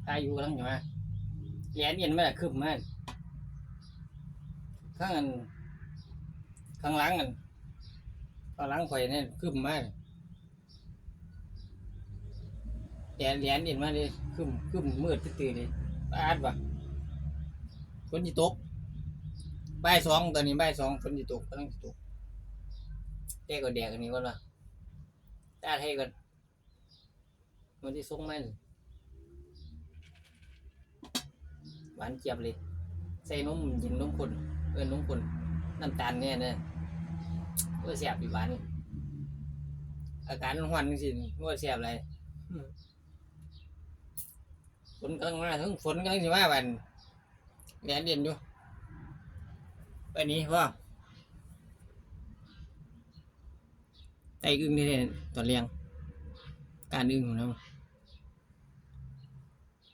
ພາຍຸກຳລັງຈະມາ ແລ່ນເອັນມາ ຄຶບມາ ທາງອັນ ຂ້າງຫຼັງອັນ ຂ້າງຫຼັງຂ້ອຍນີ້ ຄຶບມາ ແລ່ນ ແລ່ນເອັນມາເດ້ ຄຶບ ຄຶບ ມືດຕື້ໆເດ້ ປາດວ່າ ຝົນຊິຕົກ ບ່າຍສອງ ຕອນນີ້ບ່າຍສອງ ຝົນຊິຕົກ ກຳລັງຊິຕົກ ແຕ່ກໍແດກອັນນີ້ກ່ອນວ່າ ຕາໄທກ່ອນ ມັນຊິສົ່ງມາ ຫວານຈຽບເລີຍ ໃສ່ນົມເຢັນ ນົມຂ້ນ ເອີ້ນນົມຂ້ນ ນ້ຳຕານແດ່ເດີ ໂອ້ຍ ແຊບອີ່ຫວານ ອາກາດຮ້ອນຈັ່ງຊີ້ ໂອ້ຍ ແຊບຫຼາຍ ອືມ ຝົນກຳລັງມາ ເທິງຝົນກຳລັງຊິມາບາດນີ້ ແລ່ນເຫຼັ້ນຢູ່ ໄປໜີພໍ ໄຕ່ອຶ່ງແທ້ໆ ຕອນແລງ ກ້ານອຶ່ງພຸ້ນນະ